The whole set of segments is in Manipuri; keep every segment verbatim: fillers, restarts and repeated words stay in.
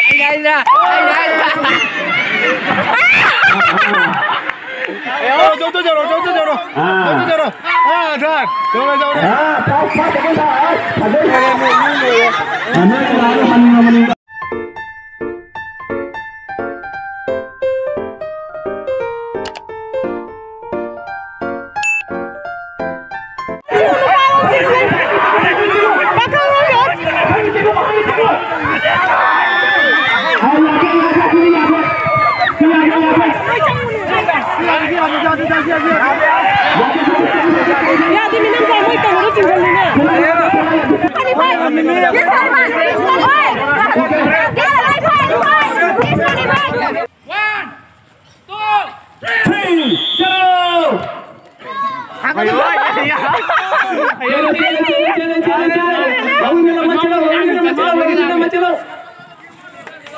ꯑꯩꯅ ꯍꯥꯏꯗ꯭ꯔꯥ? ꯑꯩꯅ ꯍꯥꯏꯗ꯭ꯔꯥ? ꯑꯣ, ꯆꯧ ꯆꯧ ꯆꯧꯔꯣ, ꯆꯧ ꯆꯧ ꯆꯧꯔꯣ꯫ ꯑꯥ꯫ ꯆꯧ ꯆꯧ ꯆꯧꯔꯣ꯫ ꯑꯥ, ꯁꯥꯔ꯫ ꯆꯧꯔꯣ, ꯆꯧꯔꯣ꯫ ꯑꯥ, ꯐꯥꯎ, ꯐꯥꯎ, ꯐꯥꯎ, ꯐꯥꯎ꯫ ꯐꯖꯩ꯫ ꯐꯖꯩ, ꯐꯖꯩ, ꯐꯖꯩ꯫ ꯐꯖꯩ, ꯐꯖꯩ, ꯐꯖꯩ꯫ ꯌꯥꯗꯦꯃꯤ, ꯅꯪꯁꯦ ꯃꯣꯏ ꯀꯩꯅꯣꯗ ꯆꯤꯡꯁꯤꯜꯂꯤꯅꯦ꯫ One, two, three, zero! ꯆꯠꯂꯣ, ꯆꯠꯂꯣ! ꯂꯧꯃꯤꯟꯅꯕ ꯃꯆꯤꯟ ꯃꯅꯥꯎ, ꯂꯧꯃꯤꯟꯅꯕ ꯃꯆꯤꯟ ꯃꯅꯥꯎ꯫ ꯆꯠꯂꯣ, ꯆꯠꯂꯣ!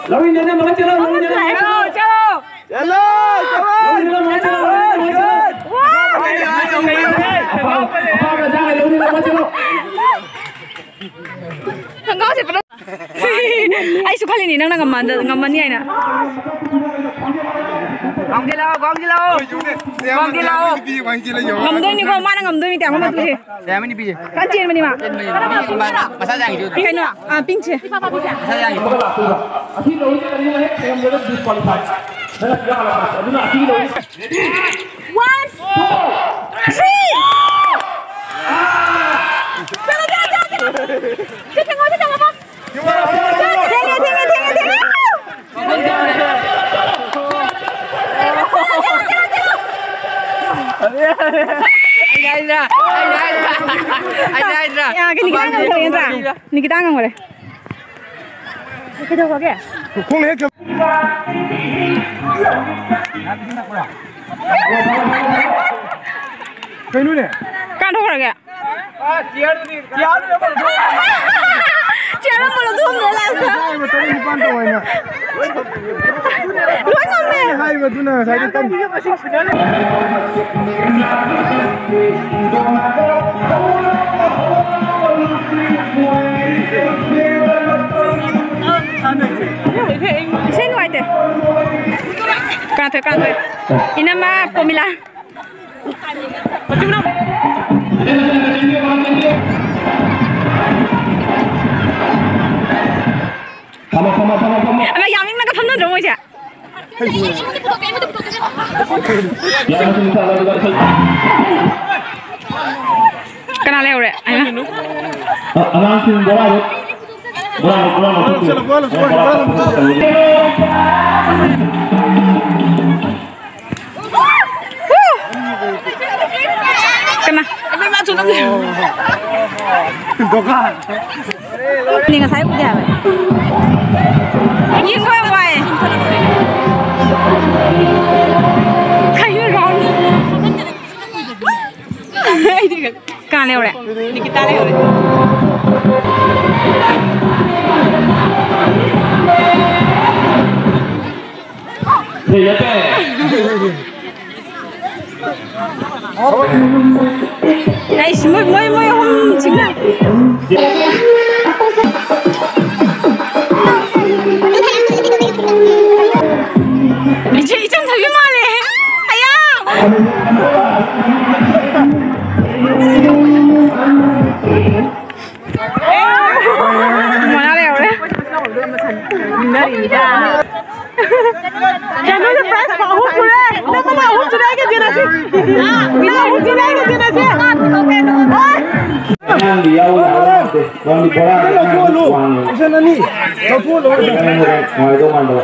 ꯂꯧꯃꯤꯟꯅꯕ ꯃꯆꯤꯟ ꯃꯅꯥꯎ, ꯂꯧꯃꯤꯟꯅꯕ ꯃꯆꯤꯟ ꯃꯅꯥꯎ꯫ ꯋꯥ! ꯑꯐꯥꯎ-, ꯑꯐꯥꯎꯕ ꯆꯥꯒ ꯂꯧꯃꯤꯟꯅꯕ ꯃꯆꯤꯟ ꯃꯅꯥꯎ꯫ ꯈꯣꯡꯒ꯭ꯔꯥꯎꯁꯦ ꯄꯨꯂꯞ ꯑꯩꯁꯨ ꯈꯜꯂꯤꯅꯤ ꯅꯪꯅ ꯉꯝꯃꯟꯗ-, ꯉꯝꯃꯅꯤ ꯍꯥꯏꯅ꯫ ꯒꯥꯎꯁꯤ ꯂꯥꯛꯑꯣ, ꯒꯥꯎꯁꯤ ꯂꯥꯛꯑꯣ꯫ ꯒꯥꯎꯁꯤ ꯂꯥꯛꯑꯣ꯫ ꯉꯝꯗꯣꯏꯅꯤꯀꯣ, ꯃꯥꯅ ꯉꯝꯗꯣꯏꯅꯤ ꯇꯦꯡꯈꯣꯛ ꯃꯇꯨꯁꯦ꯫ ꯌꯥꯝꯃꯅꯤ ꯄꯤꯁꯦ꯫ ꯀꯟ ꯆꯦꯟꯕꯅꯤ ꯃꯥ꯫ ꯃꯁꯥ ꯌꯥꯡꯉꯤꯁꯨ꯫ ꯀꯩ ꯍꯥꯏꯅꯣ? ꯑꯥ, ꯄꯤꯡꯁꯦ꯫ ꯃꯁꯥ ꯌꯥꯡꯉꯤꯁꯨ꯫ ꯑꯁꯤ ꯂꯧꯔꯤꯁꯦ ꯀꯔꯤꯒꯨꯝꯕ ꯍꯦꯛ ꯊꯦꯡꯉꯝꯗ꯭ꯔꯒ disqualify꯫ ꯅꯪꯅ ꯄꯤꯔꯛꯑꯣ ꯍꯥꯏꯕ꯫ ꯑꯗꯨꯅ ꯑꯁꯤꯒꯤ ꯂꯧꯔꯤꯁꯦ꯫ One, two, three! ꯆꯠꯂꯣ, ꯆꯠꯂꯣ, ꯆꯠꯂꯣ, ꯆꯠꯂꯣ! ꯁꯤ ꯊꯦꯡꯉꯣ, ꯁꯤ ꯊꯦꯡꯉꯣ, ꯊꯦꯡꯉꯦ, ꯊꯦꯡꯉꯦ, ꯊꯦꯡꯉꯦ, ꯊꯦꯡꯉꯦ! ꯑꯩꯅ ꯍꯥꯏꯗ꯭ꯔꯥ? ꯑꯩꯅ ꯍꯥꯏꯗ꯭ꯔꯥ? ꯑꯩꯅ ꯍꯥꯏꯗ꯭ꯔꯥ? ꯑꯩꯅ ꯍꯥꯏꯗ꯭ꯔꯥ? ꯌꯥ, ꯀꯩꯅꯣ ꯈꯤꯇꯪ ꯉꯝꯈ꯭ꯔꯦ ꯅꯠꯇ꯭ꯔꯥ? ꯅꯤꯀꯤꯇꯥ ꯉꯝꯈ꯭ꯔꯦ꯫ ꯀꯩꯗꯧꯔꯒꯦ? ꯈꯣꯡꯅ ꯍꯦꯛ ꯆꯠ-, ꯀꯩꯅꯣꯅꯦ? ꯀꯥꯟꯊꯣꯛꯈ꯭ꯔꯒꯦ? ꯆꯤꯌꯔ ꯑꯃ ꯂꯧꯊꯣꯛꯑꯝꯃꯦ ꯂꯥꯁꯇ꯫ ꯍꯥꯏꯕ ꯇꯔꯦꯠ ꯅꯤꯄꯥꯟ ꯇꯧ ꯍꯥꯏꯅ꯫ ꯂꯣꯏ ꯉꯝꯃꯦ꯫ ꯍꯥꯏꯕꯗꯨꯅ ꯉꯁꯥꯏꯗꯤ ꯇꯟ- ꯀꯅꯥ ꯊꯣꯛꯑꯦ? ꯀꯅꯥ ꯊꯣꯛꯑꯦ? ꯏꯅꯝꯃ ꯄꯣꯃꯤꯂꯥ꯫ ꯐꯝꯃꯣ, ꯐꯝꯃꯣ, ꯐꯝꯃꯣ, ꯐꯝꯃꯣ꯫ ꯑꯃ ꯌꯥꯝ ꯏꯪꯅꯒ ꯐꯝꯅꯗ꯭ꯔꯣ ꯃꯣꯏꯁꯦ? ꯌꯥꯝ ꯏꯪꯅ ꯐꯝꯅꯗ꯭ꯔꯣ? ꯀꯅꯥ ꯂꯩꯍꯧꯔꯦ? ꯑ, ꯑꯉꯥꯡꯁꯤꯡ ꯕꯣꯔꯥꯗꯣ, ꯕꯣꯔꯥꯗꯣ, ꯕꯣꯔꯥꯗꯣ ꯆꯠꯂꯣ, ꯆꯠꯂꯣ, ꯆꯠꯂꯣ, ꯆꯠꯂꯣ꯫ ꯀꯅꯥ? ꯏꯕꯦꯝꯃ, ꯊꯨꯅ ꯂꯥꯎ꯫ ꯗꯨꯀꯥꯟ꯫ ꯅꯤ ꯉꯁꯥꯏ ꯎꯗꯦ ꯍꯥꯏꯕ꯫ ꯌꯦꯡꯕ ꯌꯥꯝ ꯋꯥꯏ꯫ ꯀꯩꯅꯣ round? ꯑꯩꯗꯤ ꯀꯅꯥ ꯂꯩꯍꯧꯔꯦ? ꯅꯤꯀꯤꯇꯥ ꯂꯩꯍꯧꯔꯦ꯫ ꯑꯩꯁ, ꯃꯣꯏ, ꯃꯣꯏ, ꯃꯣꯏ ꯑꯍꯨꯝ ꯁꯤꯡꯅ꯫ ꯏꯆꯦ, ꯏꯆꯟ ꯊꯣꯏꯕꯤ ꯃꯥꯜꯂꯦ꯫ ꯑꯌꯥ! ꯃꯣꯅꯥ ꯂꯩꯍꯧꯔꯦ꯫ ꯀꯩꯅꯣꯅꯦ, prize ꯑꯍꯨꯝ ꯁꯨꯔꯦ꯫ ꯅꯪ ꯑꯍꯨꯝ ꯁꯨꯔꯦ, ꯑꯩꯒ ꯆꯦꯟꯅꯁꯤ꯫ ꯅꯪ ꯑꯍꯨꯝ ꯁꯨꯔꯦ, ꯑꯩꯒ ꯆꯦꯟꯅꯁꯤ꯫ ꯑꯉꯥꯡꯗꯤ ꯌꯥꯎ ꯌꯥꯕ ꯅꯠꯇꯦ꯫ ꯅꯪꯗꯤ ꯄꯨꯔꯥ ꯂꯧꯊꯣꯛꯍꯜꯂꯨ꯫ ꯋꯥꯡꯉꯦ꯫ ꯏꯆꯟ ꯑꯅꯤ ꯂꯧꯊꯣꯛꯍꯜꯂꯨ꯫ ꯅꯨꯡꯉꯥꯏꯗꯧ ꯃꯥꯟꯗꯕ꯫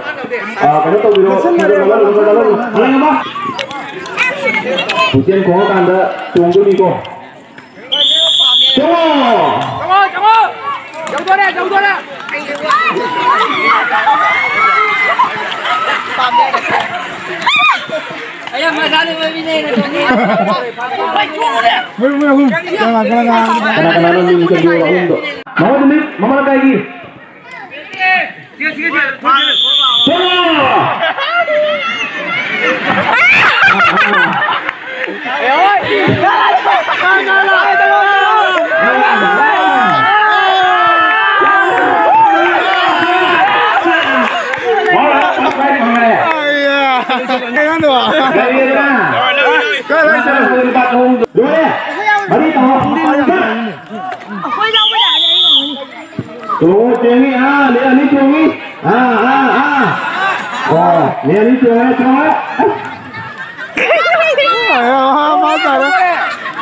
ꯑꯥ, ꯀꯩꯅꯣ ꯇꯧꯕꯤꯔꯣ꯫ ꯂꯧꯁꯟꯅꯔꯦ꯫ ꯂꯧꯁꯟꯅꯔꯦ꯫ ꯂꯧꯁꯟꯅꯔꯦ꯫ ꯄꯨꯆꯦꯟ ꯈꯣꯡꯉꯀꯥꯟꯗ ꯆꯣꯡꯗꯣꯏꯅꯤꯀꯣ꯫ ꯆꯪꯉꯣ! ꯆꯪꯉꯣ, ꯆꯪꯉꯣ! ꯌꯧꯗꯣꯔꯦ, ꯌꯧꯗꯣꯔꯦ! ꯑꯩ ꯌꯥꯝ ꯃꯁꯥꯅ ꯑꯣꯏꯕꯤꯅꯦ, ꯅꯇꯣꯝꯕꯤ꯫ ꯃꯣꯏ, ꯃꯣꯏ ꯑꯍꯨꯝ꯫ ꯀꯅꯥ, ꯀꯅꯥ, ꯀꯅꯥ, ꯀꯅꯥ? ꯀꯅꯥ ꯀꯅꯥꯅꯣ ꯃꯤꯡ ꯆꯠꯄꯤꯌꯣ ꯑꯍꯨꯝꯗꯣ? ꯃꯃꯥ ꯅꯨꯃꯤꯠ, ꯃꯃꯥ ꯂꯩꯀꯥꯏꯒꯤ꯫ ꯇꯣꯡꯉꯤ, ꯇꯣꯡꯉꯤ, ꯑꯥ, ꯂꯦ ꯑꯅꯤ ꯇꯣꯡꯉꯤ꯫ ꯑꯥ, ꯑꯥ, ꯑꯥ꯫ ꯑꯣ, ꯂꯦ ꯑꯅꯤ ꯇꯣꯡꯉꯦ, ꯇꯣꯡꯉꯦ꯫ ꯑꯁ꯫ ꯑꯥ, ꯑꯥ, ꯐꯥꯁ ꯇꯥꯔꯦ꯫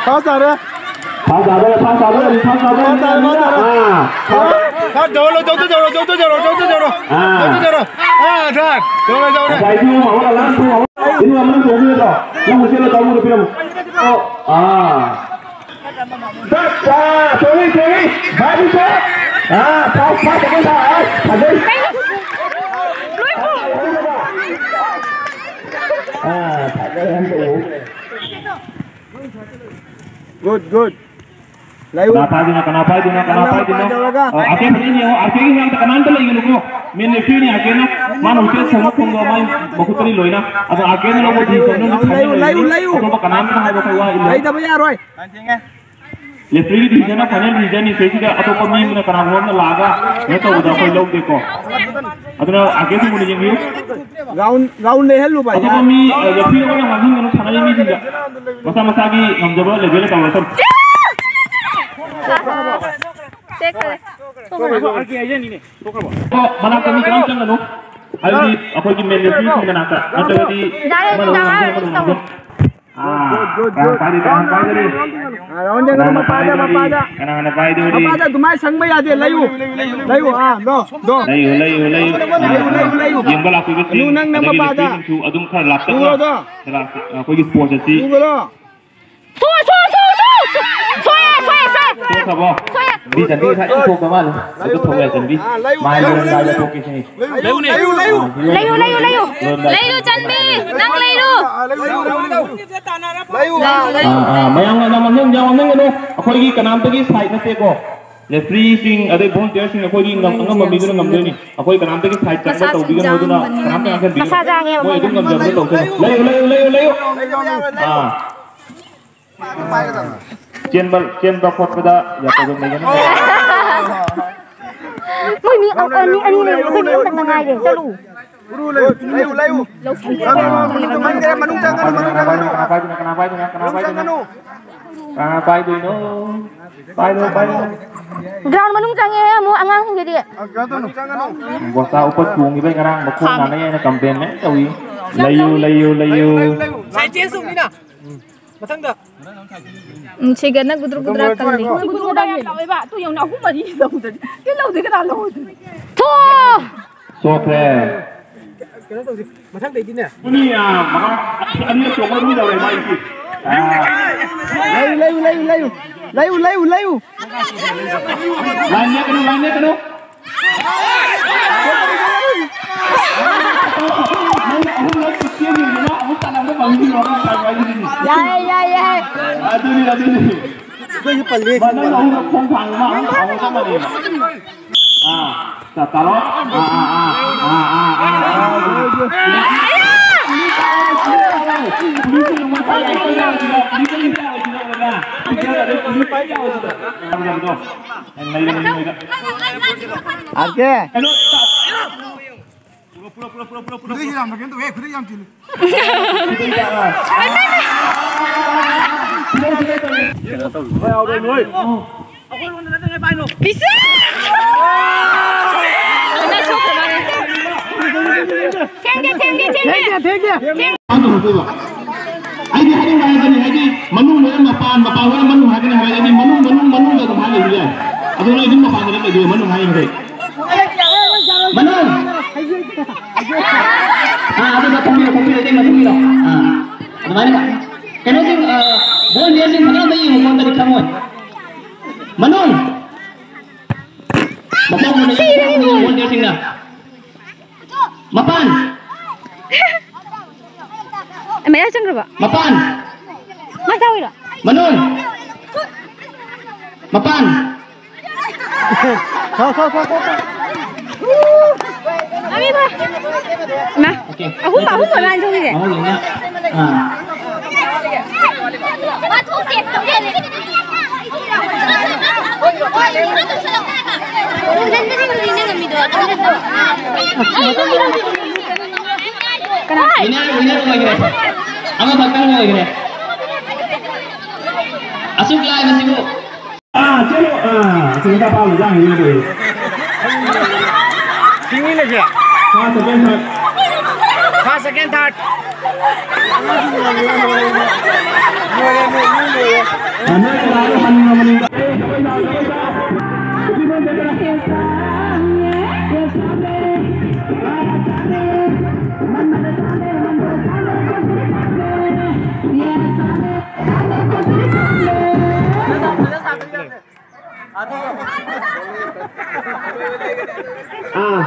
ꯐꯥꯁ ꯇꯥꯔꯦ꯫ ꯐꯥꯁ ꯇꯥꯗꯣꯔꯦ, ꯐꯥꯁ ꯇꯥꯗꯣꯔꯦ, ꯐꯥꯁ ꯇꯥꯗꯣꯔꯦ꯫ ꯐꯥꯁ ꯇꯥꯔꯦ, ꯐꯥꯁ ꯇꯥꯔꯦ꯫ ꯑꯥ, ꯐꯥꯁ꯫ ꯁꯥꯔ, ꯖꯧꯔꯣ, ꯖꯧꯔꯣ, ꯖꯧꯔꯣ꯫ ꯑꯥ꯫ ꯖꯧꯔꯣ, ꯖꯧꯔꯣ꯫ ꯑꯥ, ꯁꯥꯔ, ꯖꯧꯔꯣ, ꯖꯧꯔꯣ꯫ ꯉꯁꯥꯏꯒꯤ ꯑꯃ ꯑꯃ ꯂꯥꯟ ꯊꯣꯛ ꯑꯃ꯫ ꯏꯕꯨꯡꯉꯣ, ꯑꯃꯅ ꯇꯣꯡꯉꯤꯗꯣ꯫ ꯅꯪ ꯍꯣꯁꯇꯦꯜꯗ ꯇꯧꯔꯝꯕꯗꯣ ꯄꯤꯔꯝꯃꯨ꯫ ꯑꯣ, ꯑꯥ꯫ ꯆꯠ, ꯆꯥ, ꯇꯣꯡꯉꯤ, ꯇꯣꯡꯉꯤ꯫ ꯚꯥꯏ, ꯄꯤꯊꯣꯛ꯫ ꯑꯥ, ꯐꯥꯁ, ꯐꯥꯁ, ꯐꯥꯁ, ꯑꯥ, ꯐꯖꯩ꯫ ꯑꯥ, ꯐꯖꯩ, ꯌꯥꯝ ꯇꯧꯋꯤ꯫ Good, good. ꯂꯩꯌꯨ꯫ ꯀꯅꯥ ꯄꯥꯏꯗꯣꯏꯅꯣ? ꯀꯅꯥ ꯄꯥꯏꯗꯣꯏꯅꯣ? ꯀꯅꯥ ꯅꯪꯅ ꯄꯥꯏꯗꯣꯏꯅꯣ? ꯄꯥꯏꯗꯧꯔꯒ꯫ ꯑꯣ, ꯑꯥꯔꯀꯦ ꯐꯖꯅ ꯌꯦꯡꯉꯣ꯫ ꯑꯥꯔꯀꯦꯒꯤ ꯃꯅꯥꯛꯇ ꯀꯅꯥꯝꯇ ꯂꯩꯒꯅꯨꯀꯣ꯫ ꯃꯦꯟ ꯔꯦꯐ꯭ꯔꯤꯅꯤ ꯑꯥꯔꯀꯦꯅ꯫ ꯃꯥꯅ ꯍꯧꯖꯤꯛ ꯈꯣꯡꯎꯞ ꯈꯣꯡꯗꯣ ꯃꯥꯏ ꯃꯈꯨꯠꯇꯅꯤ ꯂꯣꯏꯅ꯫ ꯑꯗꯣ ꯑꯥꯔꯀꯦꯅ ꯂꯧꯕ ꯗꯤꯁꯤꯖꯟꯗꯨ ꯂꯩꯌꯨ, ꯐꯥꯏꯅꯦꯜ ꯂꯩꯌꯨ, ꯑꯣꯏꯒꯅꯤ꯫ ꯂꯩꯌꯨ꯫ ꯑꯇꯣꯞꯄ ꯀꯅꯥꯝꯇꯅ ꯍꯥꯏꯕ ꯑꯩꯈꯣꯏ ꯋꯥ ꯏꯜꯂꯣꯏ꯫ ꯂꯩꯇꯕ ꯌꯥꯔꯣꯏ꯫ ꯔꯦꯐ꯭ꯔꯤꯒꯤ ꯗꯤꯁꯤꯖꯟꯅ ꯐꯥꯏꯅꯦꯜ ꯗꯤꯁꯤꯖꯟꯅꯤ꯫ ꯁꯤꯗꯩꯁꯤꯗ ꯑꯇꯣꯞꯄ ꯃꯤ ꯑꯃꯅ ꯀꯅꯥꯒꯨꯝꯕ ꯑꯃꯅ ꯂꯥꯛꯑꯒ ꯀꯩꯅꯣ ꯇꯧꯕꯗ ꯑꯩꯈꯣꯏ ꯂꯧꯗꯦꯀꯣ꯫ ꯑꯗꯨꯅ ꯑꯥꯔꯀꯦ ꯁꯤꯡꯕꯨꯅ ꯌꯦꯡꯕꯤꯌꯨ꯫ ꯔꯥꯎꯟ, ꯔꯥꯎꯟ ꯂꯩꯍꯜꯂꯨꯕ꯫ ꯑꯇꯣꯞꯄ ꯃꯤ, ꯑ, ꯔꯦꯐ꯭ꯔꯤ ꯑꯃꯅ ꯉꯥꯡꯍꯟꯒꯅꯨ ꯁꯥꯟꯅꯔꯤ ꯃꯤꯁꯤꯡꯗ꯫ ꯃꯁꯥ ꯃꯁꯥꯒꯤ ꯉꯝꯖꯕ ꯂꯦꯚꯦꯜꯗ ꯇꯧꯔꯁꯅꯨ꯫ ꯇꯦꯛꯈ꯭ꯔꯦ꯫ ꯑꯗꯣ ꯃꯅꯥꯛꯇ ꯃꯤ ꯀꯅꯥꯝ ꯆꯪꯒꯅꯨ꯫ ꯍꯥꯏꯕꯗꯤ ꯑꯩꯈꯣꯏꯒꯤ ꯃꯦꯟ ꯔꯦꯐ꯭ꯔꯤꯁꯤꯡ ꯃꯅꯥꯛꯇ꯫ ꯅꯠꯇ꯭ꯔꯒꯗꯤ ꯌꯥꯔꯦ, ꯑꯃꯅ ꯑꯃꯨꯛ ꯌꯥꯔꯦ, ꯉꯥꯡꯖ, ꯑꯃꯅ ꯑꯃꯨꯛ ꯇꯧꯔꯣ꯫ ꯉꯥꯡꯖ꯫ ꯑꯥ, ꯀꯅꯥ ꯄꯥꯏꯔꯤ, ꯀꯅꯥ ꯄꯥꯏꯗꯣꯔꯤ? ꯑꯥ, ꯔꯥꯎꯟ ꯆꯪꯒꯅꯨ, ꯀꯅꯥꯅ ꯃꯄꯥꯗ, ꯄꯥꯏꯗꯣꯔꯤ? ꯃꯄꯥꯗ꯫ ꯀꯅꯥꯅ ꯄꯥꯏꯗꯣꯔꯤ? ꯃꯄꯥꯗ ꯑꯗꯨꯃꯥꯏꯅ ꯁꯪꯕ ꯌꯥꯗꯦ, ꯂꯩꯌꯨ꯫ ꯂꯩꯌꯨ, ꯑꯥ, ꯗꯣ, ꯗꯣ꯫ ꯂꯩꯌꯨ, ꯂꯩꯌꯨ, ꯂꯩꯌꯨ꯫ ꯂꯩꯌꯨ, ꯂꯩꯌꯨ, ꯂꯩꯌꯨ꯫ ꯌꯦꯡꯕ ꯂꯥꯛꯄꯤꯕꯁꯤꯡ, ꯅꯪ, ꯅꯪ ꯑꯗꯒꯤ ꯃꯄꯥꯗ꯫ ꯔꯦꯐ꯭ꯔꯤꯁꯤꯡꯁꯨ ꯑꯗꯨꯝ ꯈꯔ ꯂꯥꯞꯇꯛꯅ ꯎꯔꯣ, ꯗꯣ꯫ ꯈꯔ ꯑꯩꯈꯣꯏꯒꯤ ꯁ꯭ꯄꯣꯔꯠ ꯑꯁꯤ ꯎꯔꯣ, ꯗꯣ꯫ ꯁꯣ, ꯁꯣ, ꯁꯣ, ꯁꯣ, ꯁꯣ꯫ ꯁꯣꯛꯑꯦ, ꯁꯣꯛꯑꯦ, ꯁꯣꯛꯑꯦ꯫ ꯊꯣꯛꯈ꯭ꯔꯕꯣ? ꯁꯣꯛꯑꯦ꯫ ꯕꯤ ꯆꯟꯕꯤ ꯉꯁꯥꯏ ꯌꯥꯝ ꯊꯣꯛꯄ ꯃꯥꯜꯂꯦ꯫ ꯑꯗꯨ ꯊꯣꯛ ꯌꯥꯏ ꯆꯟꯕꯤ꯫ ꯑꯥ, ꯂꯩꯌꯨ, ꯃꯥꯏ ꯂꯩꯌꯨ, ꯂꯣꯏꯔꯝꯗꯥꯏꯗ ꯂꯩꯌꯨ꯫ ꯊꯣꯛꯀꯦ ꯁꯤꯅꯤ꯫ ꯂꯩꯌꯨ, ꯂꯩꯌꯨ, ꯂꯩꯌꯨ, ꯂꯩꯌꯨ꯫ ꯑꯥ, ꯂꯩꯌꯨ, ꯂꯩꯌꯨ, ꯂꯩꯌꯨ꯫ ꯂꯣꯏꯔꯝꯗꯥꯏꯗ ꯂꯩꯌꯨ, ꯊꯣꯛꯀꯦ ꯆꯟꯕꯤ꯫ ꯁꯤꯅꯤ꯫ ꯅꯪ ꯂꯩꯌꯨ꯫ ꯑꯥ, ꯂꯩꯌꯨ, ꯂꯩꯌꯨ, ꯂꯩꯌꯨ꯫ ꯂꯩꯌꯨ, ꯑꯥ, ꯂꯩꯌꯨ꯫ ꯑꯥ, ꯑꯥ, ꯃꯌꯥꯝ ꯌꯥꯝ ꯃꯥꯡꯍꯟ-, ꯌꯥꯝ ꯃꯥꯡꯍꯟꯒꯅꯨ꯫ ꯑꯩꯈꯣꯏꯒꯤ ꯀꯅꯥꯝꯇꯒꯤ ꯁꯥꯏꯠ ꯅꯠꯇꯦꯀꯣ꯫ ꯔꯦꯐ꯭ꯔꯤꯁꯤꯡ ꯑꯗꯩ ꯚꯣꯂꯨꯟꯇꯤꯌꯔꯁꯤꯡ ꯑꯩꯈꯣꯏꯒꯤ ꯉꯝ-, ꯑꯉꯝꯕ ꯃꯤꯗꯨꯅ ꯉꯝꯗꯣꯏꯅꯤ꯫ ꯑꯩꯈꯣꯏ ꯀꯅꯥꯝꯇꯒꯤ ꯁꯥꯏꯠ ꯆꯪꯕ ꯃꯁꯥꯁꯨ ꯇꯧꯕꯤꯒꯅꯨ, ꯑꯗꯨꯅ ꯌꯥꯡꯕꯅꯤꯅ꯫ ꯀꯅꯥꯝꯇ ꯉꯥꯡꯍꯟꯕꯤꯒꯅꯨ꯫ ꯃꯁꯥ ꯌꯥꯡꯉꯦꯕ ꯃꯣꯏ ꯑꯗꯨꯝ ꯃꯣꯏꯅ꯫ ꯉꯝꯖꯕꯗꯣ ꯇꯧꯖꯅꯨ꯫ ꯂꯩꯌꯨ, ꯂꯩꯌꯨ, ꯂꯩꯌꯨ, ꯂꯩꯌꯨ꯫ ꯑꯥ꯫ ꯆꯦꯟꯕ, ꯆꯦꯟꯕ ꯈꯣꯠꯄꯗ ꯌꯥꯝ ꯇꯧꯒꯟꯕꯅꯦ꯫ ꯃꯣꯏ ꯃꯤ ꯑ-, ꯑꯅꯤ, ꯑꯅꯤ ꯂꯩꯔꯦ꯫ ꯑꯩꯈꯣꯏ ꯃꯤ ꯑꯃꯈꯛꯇ ꯉꯥꯏꯔꯦ꯫ ꯆꯠꯂꯨ꯫ ꯂꯩꯌꯨ, ꯂꯩꯌꯨ꯫ ꯃꯅꯨꯡ ꯆꯪꯒꯅꯨ, ꯃꯅꯨꯡ ꯆꯪꯒꯅꯨ꯫ ꯀꯅꯥ ꯄꯥꯏꯗꯣꯏꯅꯣ? ꯀꯅꯥ ꯄꯥꯏꯗꯣꯏꯅꯣ? ꯀꯅꯥ ꯄꯥꯏꯗꯣꯏꯅꯣ? ꯃꯅꯨꯡ ꯆꯪꯒꯅꯨ꯫ ꯀꯅꯥ ꯄꯥꯏꯗꯣꯏꯅꯣ? ꯄꯥꯏꯔꯣ, ꯄꯥꯏꯔꯣ꯫ Ground ꯃꯅꯨꯡ ꯆꯪꯉꯦ ꯑꯃꯨꯛ ꯑꯉꯥꯡꯁꯤꯡꯁꯤꯗꯤ꯫ ꯕꯣꯁꯇꯥ ꯎꯄꯠ ꯇꯣꯡꯈꯤꯕꯩ ꯉꯔꯥꯡ ꯃꯈꯣꯡ ꯈꯥꯝꯃꯦ꯫ ꯅꯥꯟꯅꯩ ꯍꯥꯏꯅ complain ꯃꯌꯥꯝ ꯇꯧꯏ꯫ ꯂꯩꯌꯨ, ꯂꯩꯌꯨ, ꯂꯩꯌꯨ꯫ ꯁꯥꯏꯠ ꯆꯦꯟꯖ ꯇꯧꯅꯤꯅ꯫ ꯃꯊꯪꯗ꯫ ꯎꯝ, ꯁꯤꯒꯅ ꯒꯨꯗ꯭ꯔꯨ ꯒꯨꯗ꯭ꯔꯥ ꯀꯜꯂꯤ꯫ ꯒꯨꯗ꯭ꯔꯨ ꯒꯨꯗ꯭ꯔꯥ ꯌꯥꯝ ꯂꯥꯎꯋꯦꯕ꯫ ꯑꯗꯨ ꯌꯦꯡꯉꯨꯅꯦ, ꯑꯍꯨꯝ ꯃꯔꯤ ꯂꯧꯗ꯭ꯔꯗꯤ꯫ ꯁꯤ ꯂꯧꯗ꯭ꯔꯗꯤ ꯀꯅꯥ ꯂꯧꯗꯣꯏꯅꯣ? ꯊꯣ! ꯆꯣꯞꯈ꯭ꯔꯦ꯫ ꯀꯩꯅꯣ ꯇꯧꯁꯤ, ꯃꯊꯪꯗꯩꯗꯤꯅꯦ꯫ ꯃꯤ, ꯑ, ꯃꯉꯥ, ꯑꯅꯤꯔꯛ ꯆꯣꯡꯕ ꯑꯗꯨꯝ ꯌꯧꯔꯦ ꯃꯥꯏꯁꯤ꯫ ꯑ, ꯂꯩꯌꯨ, ꯂꯩꯌꯨ, ꯂꯩꯌꯨ, ꯂꯩꯌꯨ꯫ ꯂꯩꯌꯨ, ꯂꯩꯌꯨ, ꯂꯩꯌꯨ꯫ ꯂꯥꯏꯟ ꯂꯦꯞꯀꯅꯨ, ꯂꯥꯏꯟ ꯂꯦꯞꯀꯅꯨ꯫ ꯅꯪ ꯑꯍꯨꯝꯂꯛ ꯆꯦꯟꯈꯤꯕꯅꯤꯅ ꯑꯃꯨꯛ ꯇꯥꯟꯅꯕ ꯐꯪꯈꯤꯅꯤ, ꯋꯥꯈꯜ ꯐꯥꯏ ꯍꯥꯏꯗꯨꯅꯤ꯫ ꯌꯥꯏꯌꯦ, ꯌꯥꯏꯌꯦ꯫ ꯑꯗꯨꯅꯤ, ꯑꯗꯨꯅꯤ꯫ ꯑꯩꯈꯣꯏꯁꯨ ꯄꯜꯂꯤ꯫ ꯃꯥ ꯅꯪ ꯑꯍꯨꯝꯂꯛ ꯈꯣꯡ ꯊꯥꯡꯕ, ꯃꯥ ꯑꯍꯨꯝ ꯊꯥꯡꯕ ꯆꯞ ꯃꯥꯟꯅꯩꯕ꯫ ꯑꯥ, ꯇꯥ-, ꯇꯥꯔꯣ꯫ ꯑꯥ, ꯑꯥ, ꯑꯥ꯫ ꯑꯥꯔ ꯀꯦ꯫ ꯀꯩꯅꯣ, ꯇꯥ-, ꯄꯨꯔꯣ, ꯄꯨꯔꯣ, ꯄꯨꯔꯣ, ꯄꯨꯔꯣ, ꯄꯨꯔꯣ, ꯄꯨꯔꯣ꯫ ꯈꯨꯗꯩ ꯌꯥꯝꯅ ꯀꯩꯅꯣ ꯇꯧꯋꯦ, ꯈꯨꯗꯩ ꯌꯥꯝ ꯆꯤꯜꯂꯤ꯫ ꯄꯤꯁꯥ! ꯊꯦꯡꯒꯦ, ꯊꯦꯡꯒꯦ, ꯊꯦꯡꯒꯦ꯫ ꯊꯦꯡꯒꯦ, ꯊꯦꯡꯒꯦ꯫ ꯊꯦꯡ- ꯑꯗꯨ ꯍꯧꯗꯣꯏꯕ꯫ ꯑꯩꯗꯤ ꯍꯥꯏꯅꯤꯡꯕ ꯍꯥꯏꯕꯅꯤ, ꯍꯥꯏꯗꯤ ꯃꯅꯨꯡ ꯂꯣꯏꯅ ꯃꯄꯥꯟ, ꯃꯄꯥꯟ ꯂꯣꯏꯅ ꯃꯅꯨꯡ ꯍꯥꯏꯕꯅꯤ ꯍꯥꯏꯔꯗꯤ ꯃꯅꯨꯡ, ꯃꯅꯨꯡ, ꯃꯅꯨꯡꯗ ꯑꯗꯨꯝ ꯍꯥꯏ ꯂꯩꯕ ꯌꯥꯏ꯫ ꯑꯗꯣ ꯅꯣꯏ ꯑꯗꯨꯝ ꯃꯄꯥꯟꯗ ꯑꯗꯨꯝ ꯂꯩꯗꯣꯏꯕ, ꯃꯅꯨꯡ ꯍꯥꯏꯔꯤꯃꯈꯩ꯫ ꯃꯅꯨꯡ! ꯑꯥ, ꯑꯗꯨꯗ ꯊꯣꯛꯄꯤꯔꯣ, ꯊꯣꯛꯄꯤꯔꯣ, ꯏꯇꯩꯃ, ꯊꯣꯛꯄꯤꯔꯣ꯫ ꯑꯥ, ꯑꯗꯨꯃꯥꯏꯅ꯫ ꯀꯩꯅꯣꯁꯤꯡ, ꯑꯥ, ꯕꯣꯜ ꯌꯦꯡꯁꯤꯡ ꯐꯖꯅ ꯑꯝꯇ ꯌꯦꯡꯉꯨꯀꯣ, ꯑꯝꯇꯗꯤ ꯈꯪꯉꯣꯏ꯫ ꯃꯅꯨꯡ! ꯃꯈꯣꯡ ꯃꯨꯟꯅ ꯌꯦꯡꯉꯨꯀꯣ, ꯕꯣꯜ ꯌꯦꯡꯁꯤꯡꯅ꯫ ꯃꯄꯥꯟ! ꯃꯌꯥ ꯆꯪꯈ꯭ꯔꯕ? ꯃꯄꯥꯟ! ꯃꯥ ꯆꯥꯎꯋꯤꯔꯣ? ꯃꯅꯨꯡ! ꯃꯄꯥꯟ! ꯊꯣꯛ, ꯊꯣꯛ, ꯊꯣꯛ, ꯊꯣꯛ, ꯊꯣꯛ꯫ ꯃꯃꯤ ꯐꯥ꯫ ꯏꯃꯥ꯫ ꯑꯣꯀꯦ꯫ ꯑꯍꯨꯝ, ꯑꯍꯨꯝ ꯑꯣꯏꯔ ꯃꯥꯜꯂꯦ ꯊꯣꯛꯏꯁꯦ꯫ ꯑꯍꯨꯝ ꯑꯣꯏꯅ꯫ ꯑꯥ꯫ ꯃꯥ ꯊꯣꯛꯇꯦ꯫ ꯀꯅꯥ? ꯋꯤꯅꯔ, ꯋꯤꯅꯔ ꯑꯣꯏꯈ꯭ꯔꯦ꯫ ꯑꯃꯈꯛꯇꯪ ꯑꯣꯏꯈ꯭ꯔꯦ꯫ ꯁꯨꯛ ꯂꯥꯏꯕꯁꯤꯕꯨ꯫ ꯑꯥ, ꯆꯠꯂꯣ꯫ ꯑꯥ, ꯁꯤꯗ ꯄꯥꯎ ꯂꯧꯕ ꯍꯥꯏꯅꯤ ꯑꯗꯨ꯫ ꯁꯤꯡꯃꯤꯟꯅꯁꯦ꯫ First, second, third꯫ First, second, third꯫ ꯑꯥ, ꯅꯣꯏ ꯀꯅꯥꯅꯣ ꯍꯟꯅꯤꯡꯉꯕꯅꯤꯗ? ꯑꯥ꯫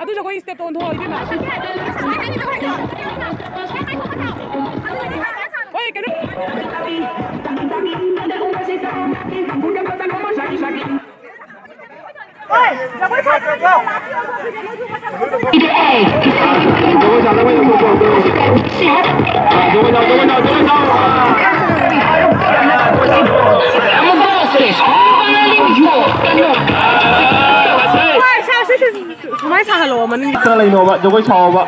ꯑꯗꯨ ꯖꯒꯣꯏ step ꯇꯣ ꯑꯣꯟꯊꯣꯛꯑꯣ, ꯏꯕꯦꯝꯃ꯫ ꯍꯣꯏ, ꯀꯩꯅꯣ꯫ ꯁꯨꯃꯥꯏꯅ ꯁꯥꯍꯜꯂꯣ, ꯃꯅꯤꯡ꯫ ꯈꯔ ꯂꯩꯅꯣꯕ, ꯖꯒꯣꯏ ꯁꯥꯎꯕ꯫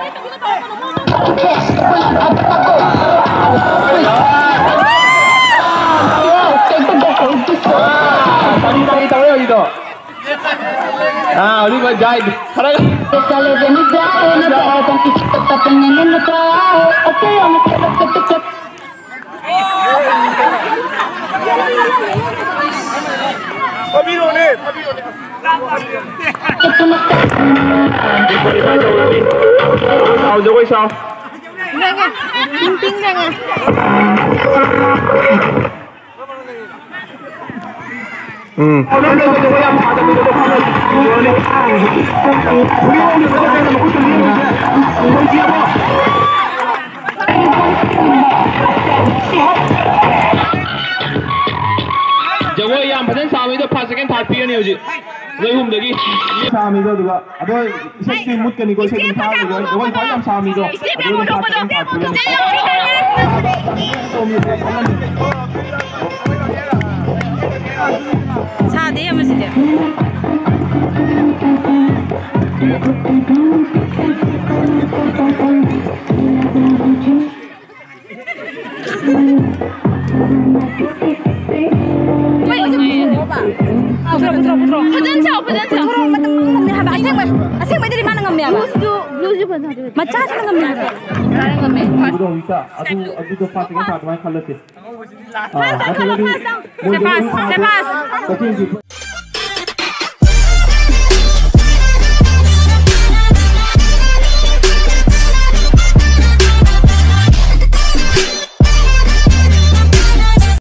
ꯇꯧꯔꯦ ꯍꯧꯖꯤꯛꯇꯣ꯫ ꯑꯥ, ꯍꯧꯖꯤꯛ ꯃꯣꯏ ꯖꯥꯏꯗꯤ꯫ ꯈꯔ꯫ ꯐꯥꯕꯤꯔꯣꯅꯦ, ꯐꯥꯕꯤꯔꯣꯅꯦ꯫ ꯁꯥꯎ, ꯖꯒꯣꯏ ꯁꯥꯎ꯫ ꯉꯥꯡꯉꯦ꯫ ꯄꯤꯡ ꯄꯤꯡ ꯉꯥꯡꯉꯦ꯫ ꯎꯝ꯫ ꯍꯣꯏ, ꯌꯥꯝ ꯐꯖꯅ ꯁꯥꯕꯅꯤꯗ, first, second, third ꯄꯤꯔꯅꯤ ꯍꯧꯖꯤꯛ꯫ ꯅꯣꯏ ꯑꯍꯨꯝꯗꯒꯤ꯫ ꯁꯥꯃꯤꯗꯣ, ꯑꯗꯨꯒ ꯑꯗꯣ ꯏꯁꯩꯗꯤ ꯃꯨꯠꯀꯅꯤꯀꯣ, ꯏꯁꯩꯗꯤ ꯊꯥꯔꯣꯏꯀꯣ꯫ ꯖꯒꯣꯏ ꯈ꯭ꯋꯥꯏ ꯌꯥꯝ ꯁꯥꯃꯤꯗꯣ, ꯏꯁꯇꯦꯞ ꯌꯥꯝ ꯑꯗꯨꯒ ꯍꯧꯔꯛꯄꯗꯣ꯫ First, second, third ꯄꯤꯔꯅꯤ꯫ ꯁꯥꯗꯦ ꯑꯃꯁꯤꯗꯤ꯫ ꯄꯨꯊꯣꯔꯛꯑꯣ, ꯄꯨꯊꯣꯔꯛꯑꯣ, ꯄꯨꯊꯣꯔꯛꯑꯣ꯫ ꯐꯖꯅ ꯁꯥꯎ, ꯐꯖꯅ ꯁꯥꯎ꯫ ꯄꯨꯊꯣꯔꯛꯑꯣ, ꯃꯇꯝ ꯃꯥꯡ ꯉꯝꯗꯦ ꯍꯥꯏꯕ꯫ ꯑꯁꯦꯡꯕ, ꯑꯁꯦꯡꯕꯩꯗꯤ ꯃꯥꯅ ꯉꯝꯃꯦ ꯍꯥꯏꯕ꯫ ꯕ꯭ꯂꯨꯁꯨ, ꯕ꯭ꯂꯨꯁꯨ ꯐꯖꯅ ꯁꯥꯗꯣꯏꯕ꯫ ꯃꯆꯥꯁꯤꯅ ꯉꯝꯃꯦ ꯍꯥꯏꯕ꯫ ꯀꯅꯥꯅ ꯉꯝꯃꯦ? ꯑꯗꯨꯗꯣ ꯍꯧꯖꯤꯛꯇ ꯑꯗꯨ, ꯑꯗꯨꯗꯣ first, second, third ꯑꯗꯨꯃꯥꯏꯅ ꯈꯜꯂꯁꯦ꯫ ꯑꯥ, ꯅꯠꯇ꯭ꯔꯒꯗꯤ ꯃꯣꯏꯗꯣ ꯁꯦꯐꯥꯁ, ꯁꯦꯐꯥꯁ꯫ ꯀꯛꯆꯤꯡꯒꯤ